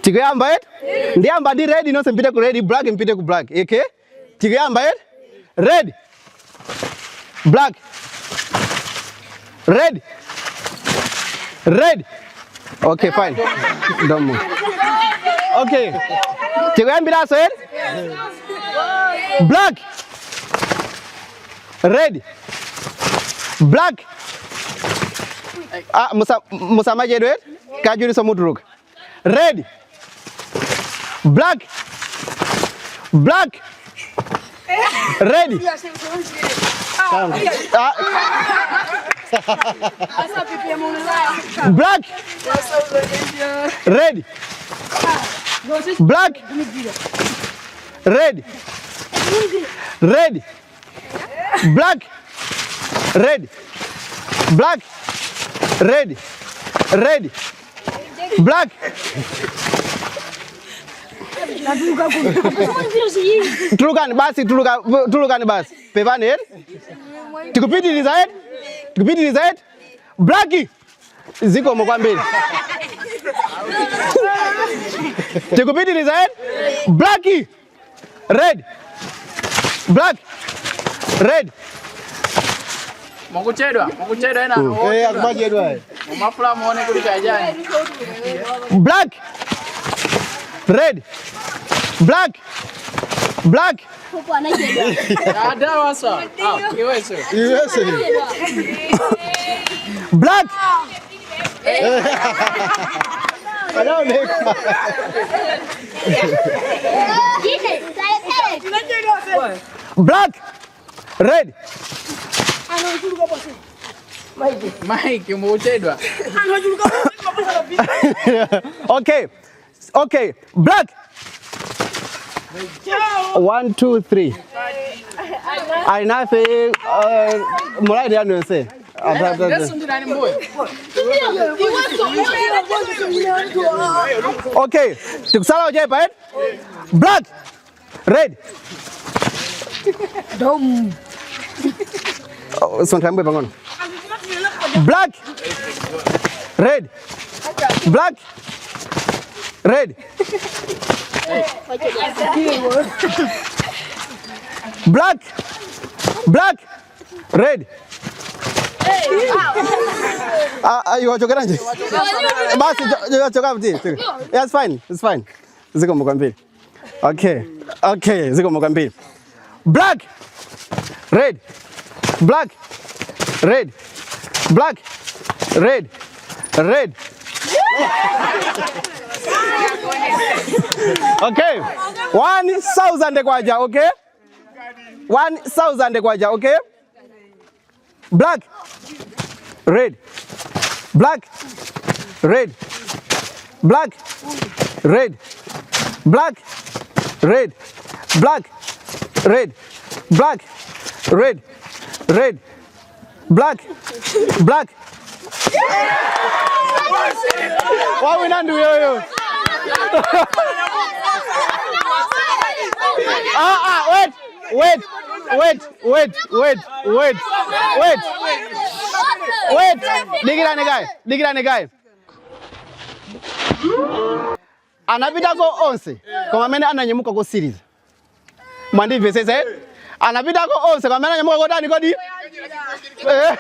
Tikuyamba eti? Ndiyamba ndi red, nonse mpite ku red, black mpite ku black. Okay? Tikuyamba eti? Red. Black. Red. Red. Okay, fine. Don't move. Okay. Tikuyambiranso eti? Black. Red. Black. Ah, musa musamachedwe eti? Kachiwirinso mutuluka. Red. Black. Black. Red. Ah. Black. Red. Black. Red. Red. Black. Red. Black. Red. Red. Black. Tulukani basi, tuluka, tulukani basi. Pepani eti? Tikupitiriza eti? Tikupitiriza eti? Black. Zikomo kwambiri. Tikupitiriza eti? Black. Red. Black. Red. Mukuchedwa, mukuchedwa ena. Eh, akumachedwa. Eh. Mumafuna muone kuti chajani. Black. Red. Black. Black. Adawa sa. Ah, iweso. Iweso. Black. Anaoneka. Black. Red. Mike, mukuchedwa. Okay. Okay. Black. 1 2 3. Alinafe mulaidi yanu yonse. Ndesundilani mbuyo. Okay. Tikusala ochepa eh? Black. Red. Dom. Oh, Sontha mbuyo pang'ono. Black. Red. Black. Red. Black. Black. Red. Ah, ah, iwe wachokeranji? Basi choka mti. Yeah, it's fine. It's fine. Zikomo kwambiri. Okay. Okay, zikomo kwambiri. Black. Red. Black. Red. Black. Red. Red. Okay. 1000 kwacha, okay? 1000 kwacha, okay? Black. Red. Black. Red. Black. Red. Black. Red. Black. Red. Black. Red. Red. Black. Black. Wawina ndi uyoyo. Ah, ah, wait. Wait. Wait, wait, wait, wait. Wait. Wait. Dikirani kaye. Dikirani kaye. Anapitako onse koma amene ananyamuka kotsiriza. Mwandimvetsetsa eh? Anapitako onse koma amene ananyamuka kotani kodi? Eh.